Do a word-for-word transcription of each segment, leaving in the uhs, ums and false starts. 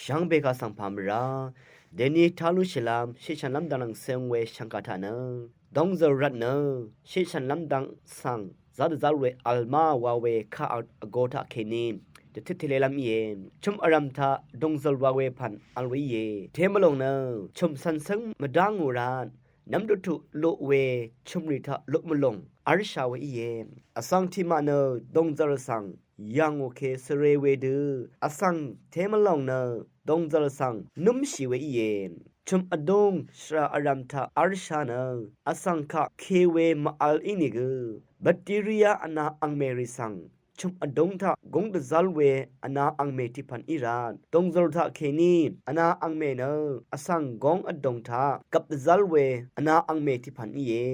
Shvngbe kaq svng pà mvrá dèní tá lúshìlv́m shiqshv̀nlv́m dvng nvng seng we shvngkà taq nø dongzøl rvtnø shiqshv̀nlv́m dvng svng zá dvzv́l we vl má wa we kaq vgo taq kèní dvtit tvlelv́m íe. Chø̀m vrv̀m taq dongzøl wa we pv̀n vl we íe. Temvlòng nø chø̀m cv̀n cǿng mvdá ngò rvt nv́m dvtuq luq we chø̀mrì taq luq mvlòng v́rsha we íe. Vsvng tiqmaq nø dongzøl svng yv̀ngò ke svre wedø vsvng temvlòng nø dongzøl svng númshì we íe. Chø̀m vdúng shvrà vrv̀m taq v́rsha nø vsvng kaq ke we mv-vl ínìgø bakteria vna angmèrì svng chø̀m vdúng taq gúng dvzv́l we vna angmè tiqpv̀n í rvt dongzøl taq kèní vna angmè nø vsvng góng vdòng taq gvp dvzv́l we vna angmè tiqpv̀n íe.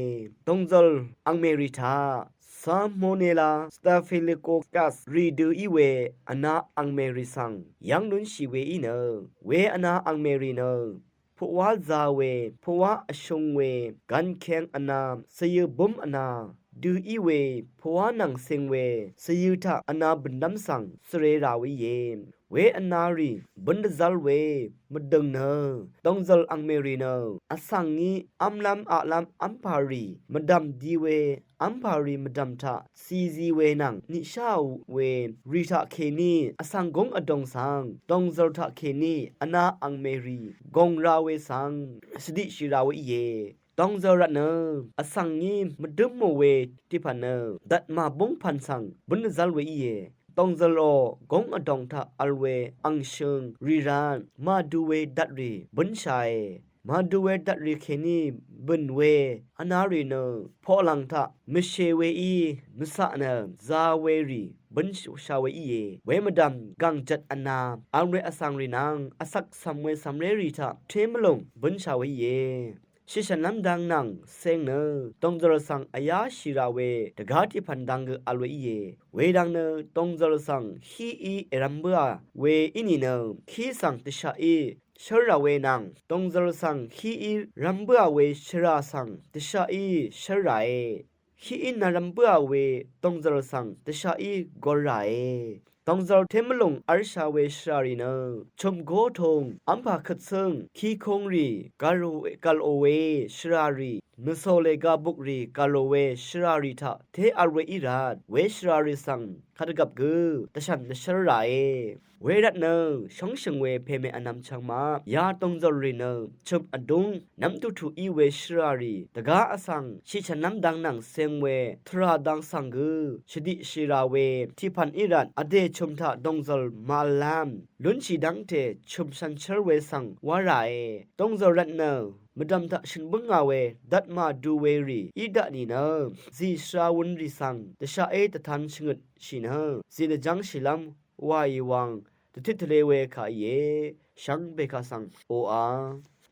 Dongzøl angmèrì taq Salmonella staphylococcus rì dø í we vna angmèrì svng yv́ng lúnshì we í nø we vna angmèrì nø puqwá za we, puqwá vshung we, gvnkeng vna, svyø̄ bǿm vna dø í we, puqwá nvng seng we, svyø̄ taq vna bø̀nlv́m svng svre rà we íe. We vnarì bǿn dvzv́l we mvdø̀ng nø dongzøl angmèrì nø vsvng ngí v́mlv́m aqlv́m v́mpàrì mvdv̀m di we v́mpàrì mvdv̀m taq cizi we nvng niqsháò we rì taq kèní vsvng gúng vdòng svng dongzøl taq kèní vna angmèrì gòng ra we svng shvdiqshì ra we íe. Dongzøl rvtnø vsvng ngí mvdǿmò we tiqpv̀n nø dvtmà búngpv̀n svng bǿn dvzv́l we íe. Dongzøl ò gúng vdòng taq vl we angshøng rì rvt màdu we dvtrì bǿnshàe. Màdu we dvtrì kèní bø̀n we vnarì nø poqlàng taq mvshè weí mvcaq nø za werì bǿnsha we íe. We mvdv̀m gàngjvt vna vl we vsvngrì nvng vsvk cv̀m we cv̀mrérì taq té mvlùng bǿnsha we íe. Shiqshv̀nlv́m dang nvng seng nø dongzøl svng vyáshì rà we dvgá tiqpv̀n dang gø vl we íe. Wedang nø dongzøl svng híí èrvm bǿà we í nìnø hí svng dvshaqí shv́rrà we nvng dongzøl svng híí rvm bǿà we shvrà svng dvshaqí shv́rràe. Híí nvrvm bǿà we dongzøl svng dvshaqí gorràe. Dongzøl té mvlùng v́rsha we shvràrì nø chø̀m gótung v́mpà køtcǿng kíkúngrì gv̀lò we shvràrì mvsòlè gàbukrì gv̀lò we shvràrì taq té vl we í rvt we shvràrì svng kadvgvp gø dvshv̀m dvshv́rràe. Wervtnø shóngshø̀ng we pèmè vnvm chvngmaq ya dongzøl rì nø chø̀m vdúng nv́m duqtuq í we shvràrì dvgá vsvng shiqshv̀nlv́m dang nvng seng we tvrà dang svng gø shvdiqshì rà we tiqpv̀n í rvt vdè chø̀m taq dongzøl màvllv́m lúnshì dv́ngte chø̀m shànshér we svng wá ràe. Dongzøl rvtnø mvdv̀m taq shø̀n bǿngà we dvtmà du we rì í daq nìnø zì shvra wun rì svng dvshaqé dvtan shvngøtshì nø zì dvjv́ngshìlv́m wàì wvng dvtit tvle we kà íe. Shvngbe kaq svng oqà